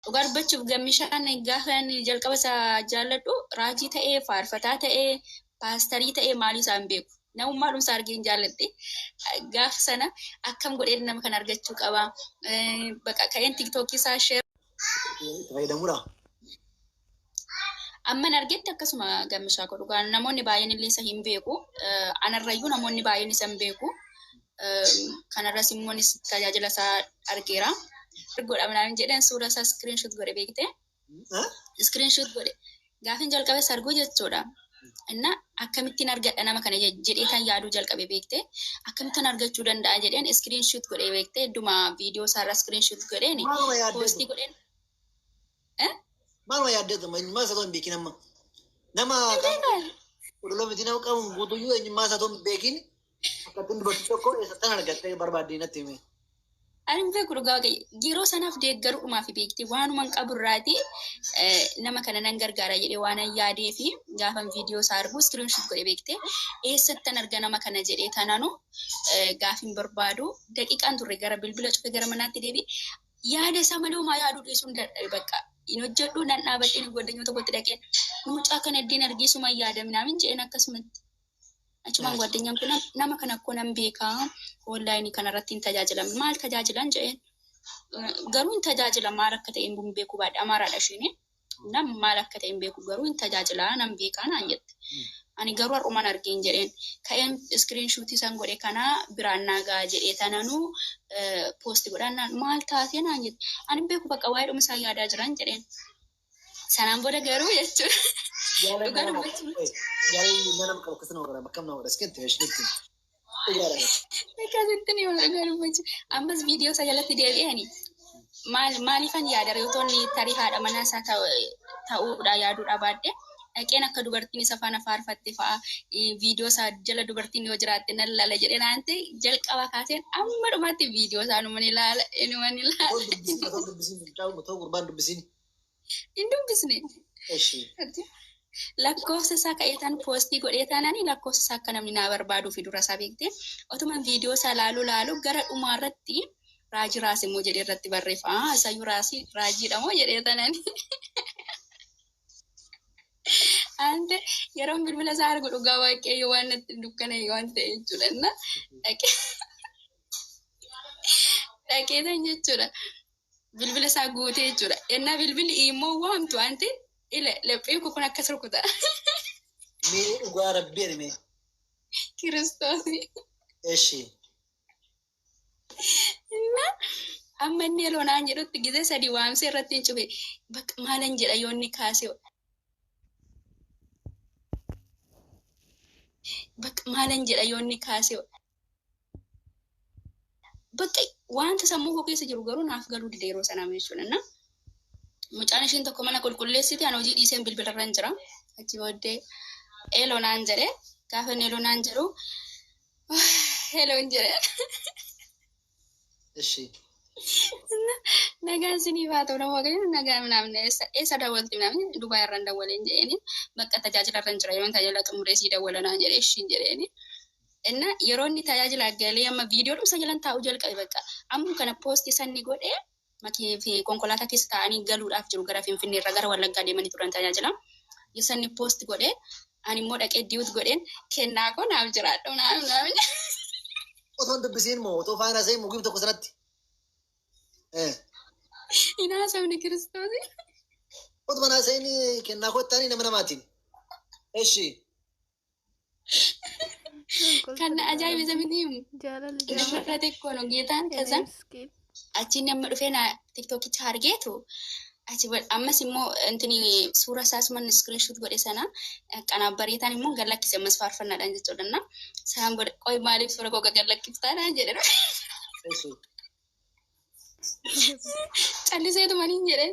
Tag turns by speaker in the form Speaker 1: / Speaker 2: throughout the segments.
Speaker 1: Dhugaa dubbachuuf Gammishaan gaafa inni jalqaba isaa jaalladhu raajii ta'ee, faarfataa ta'ee, paastarii ta'ee maalii isaa hin beeku. Namummaa dhumsaa argee hin jaalladhe. Gaafa sana akkam godheen nama kana argachuu qaba. Baqa ka'een tiktookii isaa share
Speaker 2: Itti fayyadamuudha.
Speaker 1: Amman argetti akkasuma Gammishaa koo dhugaa namoonni baay'een illee isa hin beeku. Anarrayyuu namoonni baay'een isa hin beeku. Kanarras immoo anis tajaajila isaa argeera. Godha minaamin jedheen suura isaa screenshot godhe beekte. Screenshot godhe. Gaafin jalqabe sarguu jechuudha. Inna akkamittiin argadha nama kana jedhee kan yaaduu jalqabe beekte. Akkamittiin argachuu danda'a jedheen screenshot godhe beekte. Idduma viidiyoo isaarra screenshot godheen
Speaker 2: Maaluma yaaddeetu?
Speaker 1: poostii godheen.
Speaker 2: Maaluma yaaddeetu? Eenyummaa isaa otoo hin beekin amma. Nama qulqulluu miti nama qabu guutuyyuu eenyummaa isaa otoo hin beekin akkattiin dubartii tokko eessattan argattee barbaaddee natti hime.
Speaker 1: Ani hin beeku dhugaa Waaqayyo. Yeroo sanaaf deeggaruudhumaaf beekte waanuman qabu irraati nama kana nan gargaara jedhee waanan yaadee fi gaafan viidiyoo isaa argu screenshot godhe beekte eessattan arga nama kana jedhee tananu gaafin barbaadu daqiiqaan turre gara bilbila cufe gara manaatti deebi'e yaada isaa malee homaa yaaduu dhiisuun dadhabe bakka hin hojjedhu nan dhaabadheen goddanyo tokkotti dhaqeen mucaa kana iddeen argee suma yaada minaamin jedheen akkasumatti. Achumaan gwaddanyaan kun nama kana akkoo nan beekaa onlaayinii kanarratti hin tajaajilan maal tajaajilan jedheen garuu hin tajaajila maal akka ta'e hin beeku baadha Amaaraadha isheen nam maal akka ta'e hin beeku garuu hin tajaajila nan beekaa naan jette. Ani garuu har'umaan argeen jedheen ka'een iskiriin shuutii isaan godhe kana biraan naa ga'a jedhee tananuu poosti godhaan naan maal taatee naan jette. Ani hin beeku bakka waa'ee dhuma isaan yaadaa jiran jedheen. Sanaan booda garuu jechuudha.
Speaker 2: Jaalalli
Speaker 1: Dhugaa
Speaker 2: nama
Speaker 1: dubbachuun.
Speaker 2: Jaalalli nama qabu akkasuma nama godha bakka nama godha iskente ishnitti. Dhugaadha.
Speaker 1: Akkasitti ni dhugaa dubbachuun. Ammas viidiyoo isaa jalatti deebi'anii maal maaliifan yaada reetoonni tarii haadha manaa isaa ta'uudha yaaduudha baadhe dhaqeen akka dubartiin isa faana faarfatte fa'a viidiyoo isaa jala dubartiin yoo jiraatte nan lala jedhee naan ta'e jalqaba kaaseen amma dhumaatti viidiyoo isaa numan ilaala inuman ilaala.
Speaker 2: Otoo dubbisiin otoo dubbisiin mucaa otoo gurbaan dubbisiin.
Speaker 1: Hin dubbisne.
Speaker 2: Eshi.
Speaker 1: Lakkoofsa isaa ka'ee tan poostii godhee taanaan lakkoofsa isaa akka namni naa barbaaduu fi dura isaa beekte otuman viidiyoo isaa laaluu laaluu gara dhumaa irratti raajii raas immoo jedhee irratti barreeffama. Isayyuu raasii raajiidha moo jedhee taanaan. Ante yeroon bilbila isaa argu dhugaa waaqayyo waan natti dukkana waan ta'e jechuudha. Inna dhaqee tan jechuudha. Bilbila isaa guutee jechuudha. Ennaa bilbilli immoo waamtu waan ta'e ila lapheen koo kun akkas rukuta.
Speaker 2: Mee dhugaa rabbii ani mee.
Speaker 1: Kiristoos.
Speaker 2: Eshi.
Speaker 1: Innaa amma inni yeroo naan jedhutti gizee sadii waamsee irratti hin cufe. Bakka maalan jedha yoo inni kaase. Bakka maalan jedha yoo inni kaase. Bakka wanta sammuu koo keessa jiru garuu naaf galuu dide yeroo sanaa jechuudha. Na mucaan isheen tokko mana qulqulleessiti ani hojii dhiiseen bilbila irra hin jira. Achi booddee eeloo naan jedhe gaafa inni eeloo naan jedhu eeloo hin jedhe.
Speaker 2: Eshi.
Speaker 1: Nagaan isiniif haa ta'u nama waaqayyo nagaa minaamin eessa eessa dawwalti minaamin Dubaay irraan dawwaleen jedheeni bakka tajaajila irra hin jira yeroon tajaajila xumuree sii dawwala naan jedhe ishiin jedheeni. Inna yeroo inni tajaajila galee amma viidiyoo dhumsa jalan taa'uu jalqabe bakka amma kana poostii sanni godhe makii fi konkolaataa keessa taa'anii galuudhaaf jiru gara Finfinnee irraa gara Wallaggaa deemanii turan tajaajila. Sanni poost godhe ani immoo dhaqee diiwut godheen kennaa koo naaf jiraadhu naaf naaf.
Speaker 2: Otoo hin dubbisiin moo otoo faana seen mugib tokko sanatti.
Speaker 1: Hin haasofne Kiristoos.
Speaker 2: Otuma naaseen kennaa koo itti nama namaatiin. Eshi.
Speaker 1: Kan na ajaa'ibe isa miti
Speaker 3: Jaalalli
Speaker 1: dubarra xiqqoon hojjetaan kaza achiin amma dhufee na tiktookicha argeetu achi ammas immoo intini suura isaa suman screenshot godhe sana qanaaf bareetaan immoo gad lakkise ammas faarfannaadhaan jechuudha na sanaan booda qoy maaliif suura koo gad lakkiftaa naan jedhe
Speaker 2: Eshi.
Speaker 1: calliseetuma niin jedhe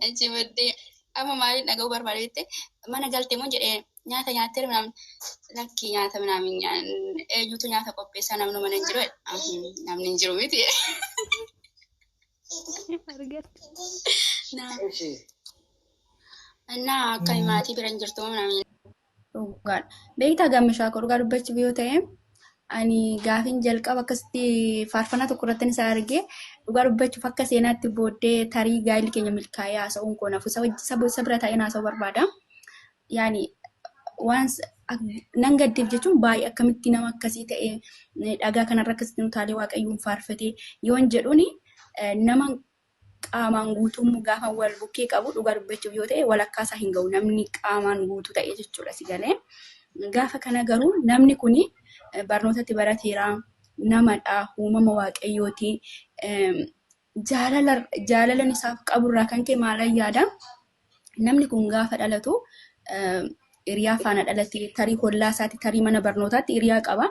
Speaker 1: achi booddee amma maaliin dhaga'uu barbaade jette mana galte moo jedhee nyaata nyaattee minaamin lakkii nyaata minaamin eenyutu nyaata qopheessaa namni mana hin jiru jedhe. Namni hin jiru miti
Speaker 3: Argatte.
Speaker 2: Eshi.
Speaker 1: Innaa akka maatii bira hin jirtu moo minaamin. Dhugaadha. Beektaa gammishaa koo dhugaa dubbachuuf yoo ta'e Ani gaafin jalqaba akkasitti faarfannaa tokko irratti isa argee, dhugaa dubbachuuf akka seenaatti booddee tarii gaa'illi keenya milkaa'ee haasa'uun koo nafu isa bira taa'ee haasa'uu barbaada. Yaani waan nan gaddeef jechuun baay'ee akkamitti nama akkasii ta'e dhagaa kanarra akkasitti utaalee Waaqayyoon faarfatee yoon jedhuuni, nama qaamaan guutuu gaafa wal bukkee qabu, dhugaa dubbachuuf yoo ta'e walakkaa isaa hin ga'u namni qaamaan guutuu ta'e jechuudha si galee. Gaafa kana garuu namni kuni barnootatti barateera, namadha, uumama Waaqayyooti. Jaalala jaalalan isaaf qaburraa kan ka'e maalan yaada? Namni kun gaafa dhalatu hiriyaa faana dhalate, tarii hollaa isaatti, tarii mana barnootaatti hiriyaa qaba.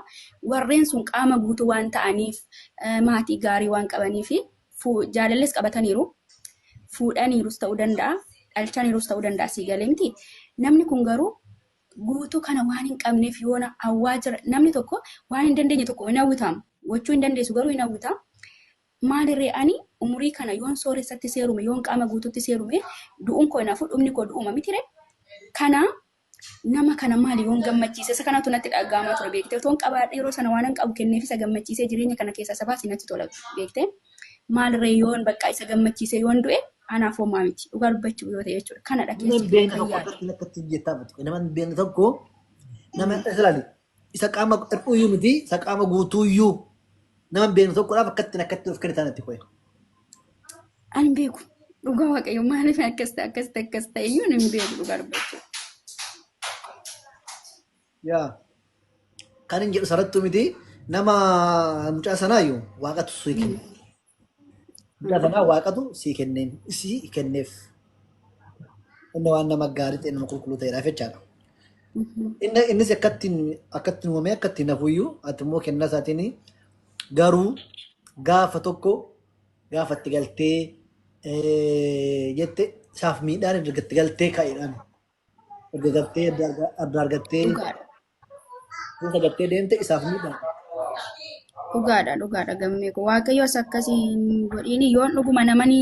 Speaker 1: Warreen sun qaama guutuu waan ta'aniif, maatii gaarii waan qabaniif, jaalalles qabataniiru. Fuudhaniirus ta'uu danda'a, dhalchaniirus ta'uu danda'a, sii galee miti. Namni kun garuu guutuu kana waan hin qabneef yoona hawwaa jira. Namni tokko waan hin dandeenye tokko hin hawwitamu. Gochuu hin dandeessu garuu hin hawwita. Maalirree ani umurii kana yoon sooressatti seerume, yoon qaama guutuutti seerume, du'uun koo hin hafu, dhumni koo du'uma mitire. Kana nama kana maali yoon gammachiise? Isa kanatu natti dhaga'amaa ture, beekte. Otoon qabaadhe yeroo sana waan hin qabu kenneef isa gammachiisee jireenya kana keessa isa baasee natti tola, beekte. Maalirree yoon bakka isa gammachiise yoon du'e anaaf homaa miti, dhugaa dubbachuu yoo ta'e jechuudha. Kanadha
Speaker 2: Nama hin
Speaker 1: keessi
Speaker 2: beekne
Speaker 1: kan
Speaker 2: tokko
Speaker 1: yaadu.
Speaker 2: akkatti akkatti jettaa miti. Nama hin beekne tokko, nama isa ilaali. Isa qaama hir'uuyyuu miti, isa qaama guutuuyyuu nama hin beekne tokkodhaaf akkatti akkatti of kennitaan itti qoye.
Speaker 1: Ani beeku. Dhugaa Waaqayyo, maaliif akkas ta'e, akkas ta'e, akkas ta'e iyyuu hin beeku, dhugaa dubbachuu.
Speaker 2: Yaa kan hin jedhu sarrattuu miti, nama mucaa sanaayyuu Waaqatu sii kenne. Mucaa sanaa Waaqatu sii kenneen sii kenneef. Inni waan nama gaarii ta'e, nama qulqulluu ta'eedhaaf jechaadha. Inni innis akkattiin akkattiin uumamee akkattiin hafuyyuu, ati immoo kennaa isaatiin garuu gaafa tokko gaafa itti galtee jette isaaf miidhaan erga itti galtee ka'eedhaan erga galtee adda argattee keessa galtee deemte isaaf miidhaan.
Speaker 1: Dhugaadha, dhugaadha gammee koo. Waaqayyoos akkasii hin godhiini. Yoon dhuguma namani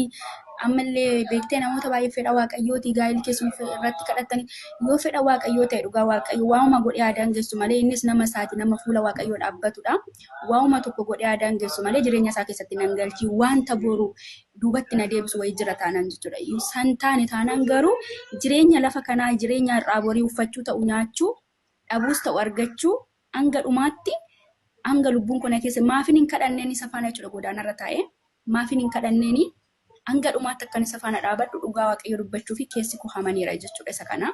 Speaker 1: ammallee beektee namoota baay'ee fedha Waaqayyooti gaa'illi keessan irratti kadhatanii yoo fedha Waaqayyoo ta'e, dhugaa Waaqayyo waanuma godhee aadaan geessu malee, innis nama isaati, nama fuula Waaqayyoo dhaabbatudha. Waanuma tokko godhee aadaan geessu malee jireenya isaa keessatti nan galchi wanta boru duubatti na deebisu wayii jira taanaan jechuudha. San taane taanaan garuu jireenya lafa kanaa, jireenya har'aa borii, uffachuu ta'u, nyaachuu dhabuus ta'u, argachuu, hanga dhumaatti, hanga lubbuun kun keessa, maafin hin kadhanneen isa faana jechuudha, godaanarra taa'ee maafin hin kadhanneeni hanga dhumaatti akkan isa faana dhaabadhu, dhugaa Waaqayyo dubbachuu fi keessi koo hamaneera jechuudha isa kana.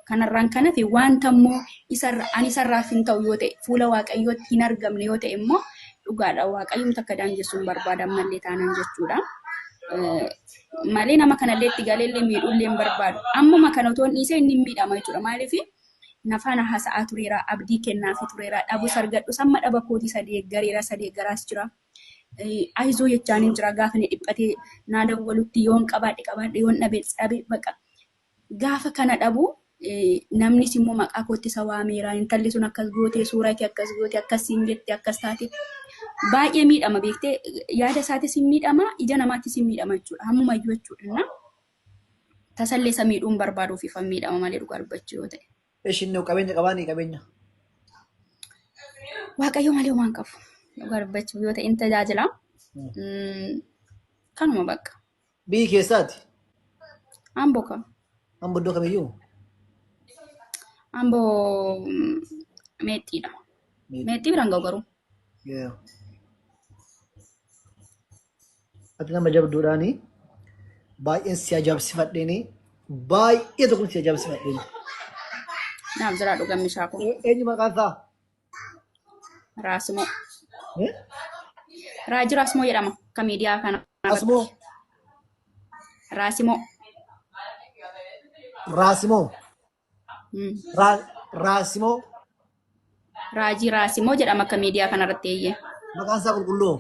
Speaker 1: Kanarraan kana fi wanta immoo isarra ani isarraaf hin ta'u yoo ta'e, fuula Waaqayyootti hin argamne yoo ta'e immoo, dhugaadha, Waaqayyumti akka daangessu hin barbaada ammallee taanaan jechuudha. Malee nama kanallee itti galeellee miidhuullee hin barbaadu. Ammuma kana otoo hin dhiisee inni hin miidhama jechuudha. Maaliif nafaana haasa'aa tureera, abdii kennaafi tureera, dhabus argadhus amma dhaba kootii sadii gareera, sadii garaas jira. Ayizoo jechaan hin jira, gaafa inni dhiphatee naa dawwalutti yoon qabaadhe qabaadhe, yoon dhabe dhabe, baqa. Gaafa kana dhabu namnis immoo maqaa kootti isa waameera, intalli sun akkas gootee, suuraa kee akkas goote, akkas siin jette, akkas taate, baay'ee miidhama, beektee, yaada isaatis hin miidhama, ija namaattis hin miidhama jechuudha, hammumayyuu jechuudha. Tasallee isa miidhuun barbaaduuf ifan miidhama malee, dhugaa dubbachuu yoo ta'e.
Speaker 2: Ishiin qabeenya qabaanii qabeenya.
Speaker 1: Waaqayyo malee homaa hin qabu. Dhugaa dubbachuu yoo ta'e in tajaajila. Kanuma bakka.
Speaker 2: Biyyi keessaati.
Speaker 1: Amboo kam?
Speaker 2: Amboo iddoo kamiyyuu.
Speaker 1: Amboo meexxiidha. Meexxii biraan ga'u garuu.
Speaker 2: Ati nama jabduudhaani, baay'een si ajaa'ibsifadheeni, baay'ee tokko si ajaa'ibsifadheeni.
Speaker 1: Naaf jiraa dhugan mishaa koo.
Speaker 2: Eenyu maqaan isaa?
Speaker 1: Raasmoo. Raajii Raasmoo jedhama akka miidiyaa kana.
Speaker 2: Asmoo.
Speaker 1: Raasimoo.
Speaker 2: Raasimoo. Raasimoo.
Speaker 1: Raajii Raasimoo jedhama akka miidiyaa kanarratti eeyyee.
Speaker 2: Maqaan isaa qulqulluu.